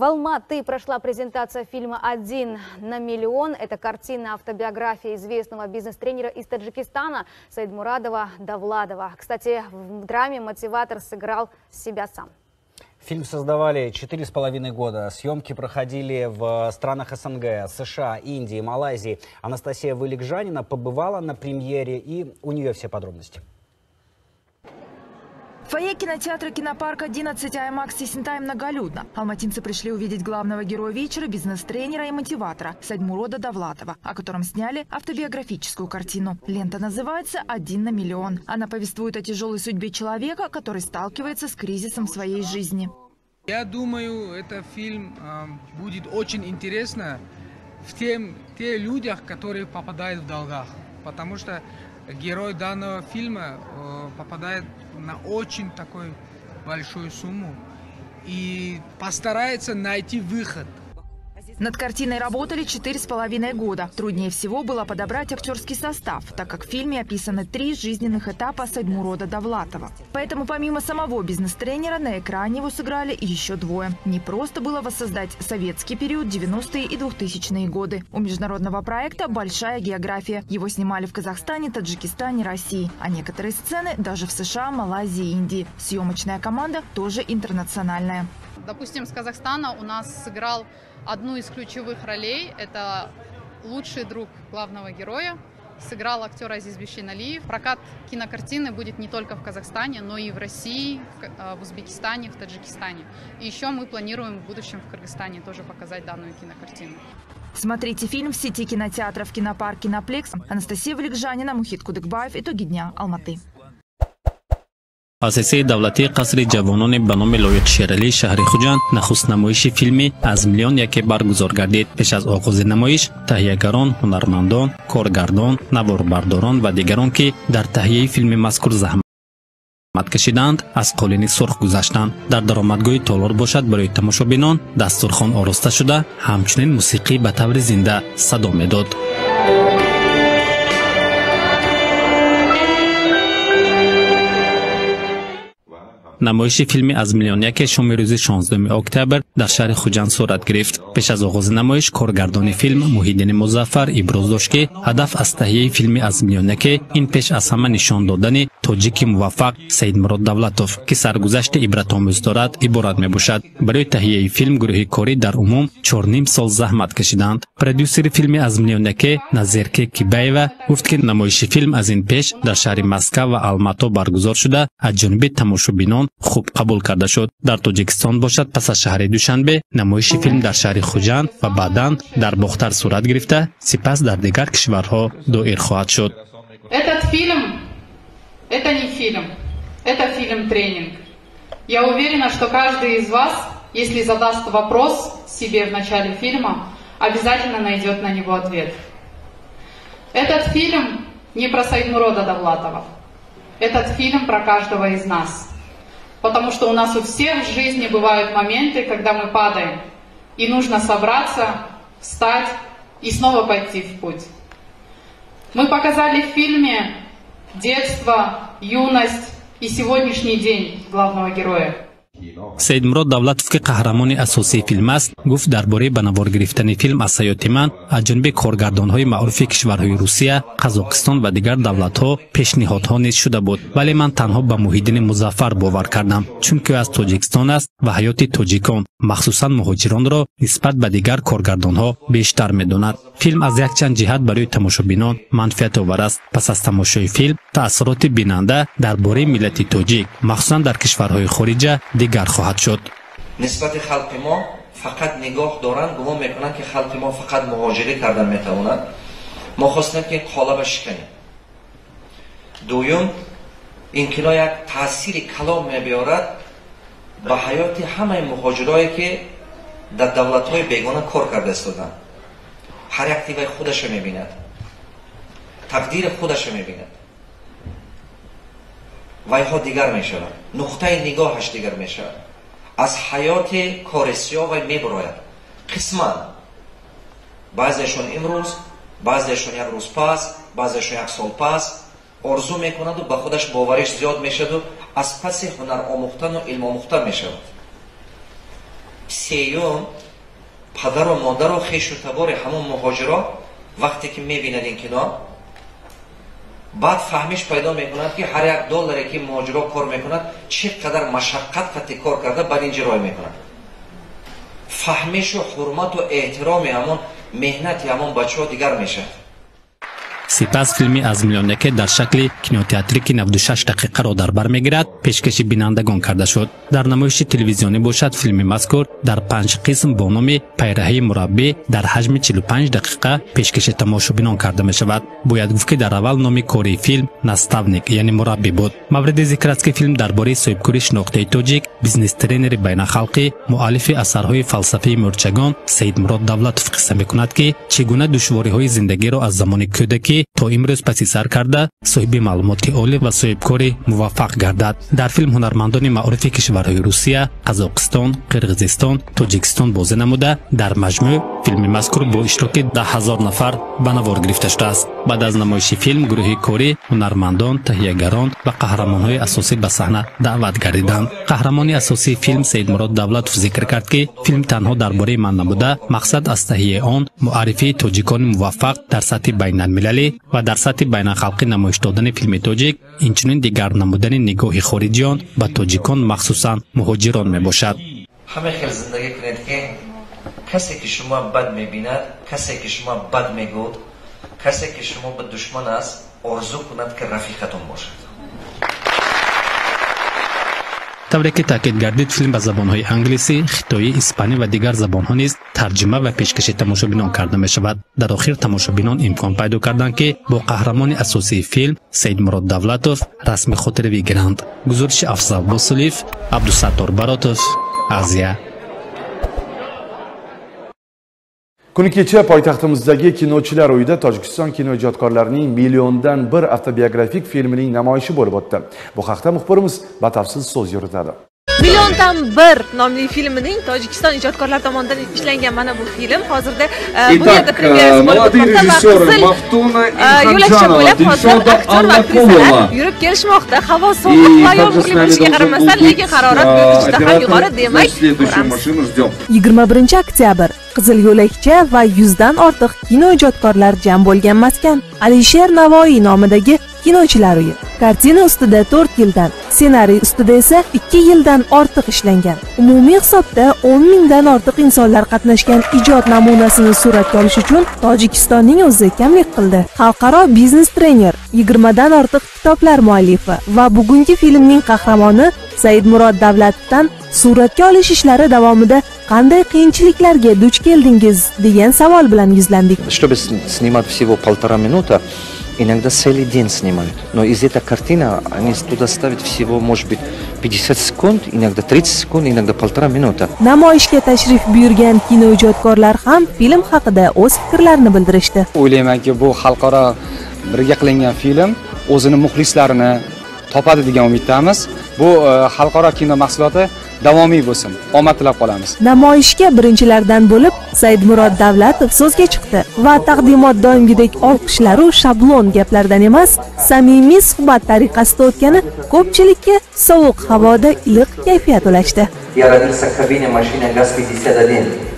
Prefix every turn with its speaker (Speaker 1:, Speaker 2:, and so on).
Speaker 1: Алматы прошла презентация фильма «Один на миллион». Это картина автобиографии известного бизнес-тренера из Таджикистана Саидмурадова Давлатова. Кстати, в драме мотиватор сыграл себя сам.
Speaker 2: Фильм создавали 4,5 года. Съемки проходили в странах СНГ, США, Индии, Малайзии. Анастасия Вылегжанина побывала на премьере, и у нее все подробности.
Speaker 3: В фойе кинотеатра «Кинопарк 11» IMAX Есентай многолюдно. Алматинцы пришли увидеть главного героя вечера, бизнес-тренера и мотиватора Саидмурода Давлатова, о котором сняли автобиографическую картину. Лента называется «Один на миллион». Она повествует о тяжелой судьбе человека, который сталкивается с кризисом в своей жизни.
Speaker 4: Я думаю, этот фильм будет очень интересно в тех людях, которые попадают в долгах. Потому что герой данного фильма попадает на очень такую большую сумму и постарается найти выход.
Speaker 3: Над картиной работали 4,5 года. Труднее всего было подобрать актерский состав, так как в фильме описаны 3 жизненных этапа Саидмурода Давлатова. Поэтому помимо самого бизнес-тренера на экране его сыграли еще двое. Не просто было воссоздать советский период, 90-е и 2000-е годы. У международного проекта большая география. Его снимали в Казахстане, Таджикистане, России. А некоторые сцены даже в США, Малайзии и Индии. Съемочная команда тоже интернациональная.
Speaker 5: Допустим, с Казахстана у нас сыграл одну из ключевых ролей, это лучший друг главного героя, сыграл актер Азиз Бейшеналиев. Прокат кинокартины будет не только в Казахстане, но и в России, в Узбекистане, в Таджикистане. И еще мы планируем в будущем в Кыргызстане тоже показать данную кинокартину.
Speaker 3: Смотрите фильм в сети кинотеатров «Кинопарк», «Киноплекс». Анастасия Вылегжанина, Мухит Кудыкбаев. Итоги дня. Алматы.
Speaker 6: Муассисаи давлатии қасри ҷавонони ба номи Лоиқ Шералии шаҳри Хуҷанд нахуст намоиши филми «Аз миллион яке» баргузор гардид. Пеш аз оғози намоиш таҳиягарон, ҳунармандон, коргардон, наворбардорон ва дигарон, ки дар таҳияи филми мазкур заҳмат кашиданд, аз қолини сурх гузаштанд. Дар даромадгоҳи толор бошад барои тамошобинон дастурхон ороста шуда, ҳамчунин мусиқӣ ба таври зинда садо медод. Намоиши филми «Аз миллион яке» шоми рӯзи 16 октябр дар шаҳри Хуҷанд сурат гирифт. Пеш аз оғози намоиш коргардони филм Муҳиддини Музаффар иброз дошт, ки ҳадаф аз таҳияи филми «Аз миллион яке» ин пеш аз ҳама нишон додани тоҷики муваффақ Саидмурод Давлатов, ки саргузашти ибратомӯз дорад, иборат мебошад. Барои таҳияи филм гурӯҳи корӣ дар умум 4,5 сол заҳмат кашиданд. Продюсери филми «Аз миллион яке» Назирке Кибаева гуфт, ки намоиши филм аз ин пеш дар шаҳри Москва ва Алмато баргузор шуда, аз ҷониби тамошобинон хуб қабул карда шуд. Дар Тоҷикистон бошад пас аз шаҳри Душанбе намоиши филм дар шаҳри Хуҷанд ва баъдан дар Бохтар сурат гирифта, сипас дар дигар кишварҳо доир хоҳад шуд.
Speaker 5: Этот фильм – это не фильм, это фильм-тренинг. Я уверена, что каждый из вас, если задаст вопрос себе в начале фильма, обязательно найдет на него ответ. Этот фильм не про Саидмурода Давлатова. Этот фильм про каждого из нас. Потому что у нас у всех в жизни бывают моменты, когда мы падаем. И нужно собраться, встать и снова пойти в путь. Мы показали в фильме детство, юность и сегодняшний день главного героя.
Speaker 6: Саидмурод Давлатов, ки қаҳрамони асосии филм аст, гуфт дар бораи ба навор гирифтани филм аз ҳаёти ман аз ҷониби коргардонҳои маъруфи кишварҳои Русия, Қазоқистон ва дигар давлатҳо пешниҳодҳо низ шуда буд, вале ман танҳо ба Муҳиддини Музаффар бовар кардам, чунки ӯ аз Тоҷикистон аст ва ҳаёти тоҷикон, махсусан муҳоҷиронро нисбат ба дигар коргардонҳо бештар медонад. Филм аз якчанд ҷиҳат барои тамошобинон манфиатовар аст. Пас аз тамошои филм таассуроти бинанда дар бораи миллати тоҷик, махсусан дар кишварҳои хориҷа, дигар хоҳад шуд.
Speaker 7: Нисбати халқи мо фақат нигоҳ доранд, гумон мекунанд, ки халқи мо фақат муҳоҷирӣ кардан метавонад. Мо хостем, ки қолаба шиканем. Дуюм, ин кино як таъсири калом мебиёрад ба ҳаёти ҳамаи муҳоҷирое, ки дар давлатҳои бегона кор карда истоданд. Ҳар як тивай худаша мебинад, тақдири худаша мебинад, вайҳо дигар мешавад, нуқтаи нигоҳаш дигар мешавад, аз ҳаёти кори сиёҳ вай мебурояд. Қисман баъзеашон имрӯз, баъзеашон як рӯз пас, баъзеашон як сол пас орзу мекунаду ба худаш бовариш зиёд мешаваду аз паси ҳунар омӯхтану илм омӯхтан мешавад. Сеюм, падару модару хешу табори ҳамон муҳоҷиро вақте ки мебинад ин кино, баъд фаҳмиш пайдо мекунад, ки ҳар як долларе ки муҳоҷиро кор мекунад, чӣ қадар машаққат қати кор карда баъд инҷи рой мекунад. Фаҳмишу ҳурмату эҳтироми ҳамон меҳнати ҳамон бачаҳо дигар мешавад.
Speaker 6: Сипас филми «Аз миллионяке» дар шакли кинотеатрӣ, ки 96 дақиқаро дар бар мегирад, пешкаши бинандагон карда шуд. Дар намоиши телевизионӣ бошад, филми мазкур дар панҷ қисм бо номи «Пайраҳаи мураббӣ» дар ҳаҷми 45 дақиқа пешкаши тамошобинон карда мешавад. Бояд гуфт, ки дар аввал номи кории филм «Наставник», яъне мураббӣ буд. Мавриди зикр аст, ки филм дар бораи соҳибкори шинохтаи тоҷик, бизнес-тренери байналхалқӣ, муаллифи асарҳои «Фалсафаи мӯрчагон» Саидмурод Давлатов қисса мекунад, ки чӣ гуна душвориҳои зиндагиро аз замони кӯдакӣ то имрӯз паси сар карда, соҳиби маълумоти олӣ ва соҳибкори муваффақ гардад. Дар филм ҳунармандони маъруфи кишварҳои Русия, Қазоқистон, Қирғизистон, Тоҷикистон бозӣ намуда, дар маҷмӯъ филми мазкур бо иштироки 10 000 нафар ба навор гирифта шудааст. Баъд аз намоиши филм гурӯҳи корӣ, ҳунармандон, таҳиягарон ва қаҳрамонҳои асосӣ ба саҳна даъват гардиданд. Қаҳрамони асосии филм Саидмурод Давлатов зикр кард, ки филм танҳо дар бораи ман набуда, мақсад аз таҳияи он муаррифии тоҷикони муваффақ дар сатҳи байналмилалӣ ва дар сатҳи байналхалқӣ намоиш додани филми тоҷик, инчунин дигар намудани нигоҳи хориҷиён ба тоҷикон, махсусан муҳоҷирон мебошад.
Speaker 7: Ҳама хел зиндагӣ кунед, ки касе ки шумо бад мебинад, касе ки шумо бад мегӯд, касе ки шумо ба душман аст, орзу кунад, ки рафиқатон бошад.
Speaker 6: Тавре ки таъкид гардид, филм ба забонҳои англисӣ, хитоӣ, испанӣ ва дигар забонҳо низ тарҷима ва пешкаши тамошобинон карда мешавад. Дар охир тамошобинон имкон пайдо карданд, ки бо қаҳрамони асосии филм Саидмурод Давлатов расми хотиравӣ гиранд. Гузориши Афзал Босулиев, Абдусаттор Баротов, Азия.
Speaker 8: Kuni kecha poytaxtimizdagi Kinochilar uyida Tojikiston kinoijodkorlarining «Milliondan bir» avtobiografik filmining namoyishi bo'lib o'tdi. Bu haqda muxbirimiz batafsil so'z yuritadi.
Speaker 9: «Milliondan bir» nomli filmining Tojikiston ijodkorlari tomonidan ishlangan mana bu film hozirda bu yerda premyerasi bo'lib o'tmoqda va qizil yo'lakcha bo'ylab hozir aktyor va aktrisalar yurib kelishmoqda. Havo sovuq va yomg'irli bo'lishiga qaramasdan, lekin harorat bu yerda juda ham yuqori, demak,
Speaker 10: 21-oktyabr, qizil yo'lakcha va 100 dan ortiq kino ijodkorlar jam bo'lgan maskan, Alisher Navoiy nomidagi Kinochilar uyi. Kartina ustida 4 yildan, ssenariy ustida esa 2 yildan ortiq ishlangan. Umumiy hisobda 10 mingdan ortiq insonlar qatnashgan ijod namunasini suratga olish uchun Tojikistonning o'zi kamlik qildi. Xalqaro biznes trener, 20 dan ortiq kitoblar muallifi va bugungi filmning qahramoni Saidmurod Davlatovdan suratga olish ishlari davomida qanday qiyinchiliklarga duch keldingiz, degan savol bilan yuzlandik.
Speaker 7: Чтобы снимать всего полтора минута, иногда целый день снимают. Но из этой картины они туда ставят всего, может быть, 50 секунд, иногда 30 секунд, иногда полтора минута.
Speaker 10: Namoyishga tashrif buyurgan kino ijodkorlar ham film haqida o'z fikrlarini bildirishdi.
Speaker 11: O'ylaymanki, bu xalqaro birga qilingan film o'zini muxlislarini topadi degan umiddamiz. Bu xalqaro kino mahsuloti davomiy bo'lsin, omad tilab qolamiz.
Speaker 10: Namoyishga birinchilardan bo'lib Saidmurod Davlatov so'zga chiqdi va taqdimot doimgidek olqishlaru shablon gaplardan emas, samimiy suhbat tariqasida o'tgani ko'pchilikka sovuq havoda iliq kayfiyat ulashdi.
Speaker 7: Я родился в кабине машины ГАЗ-51.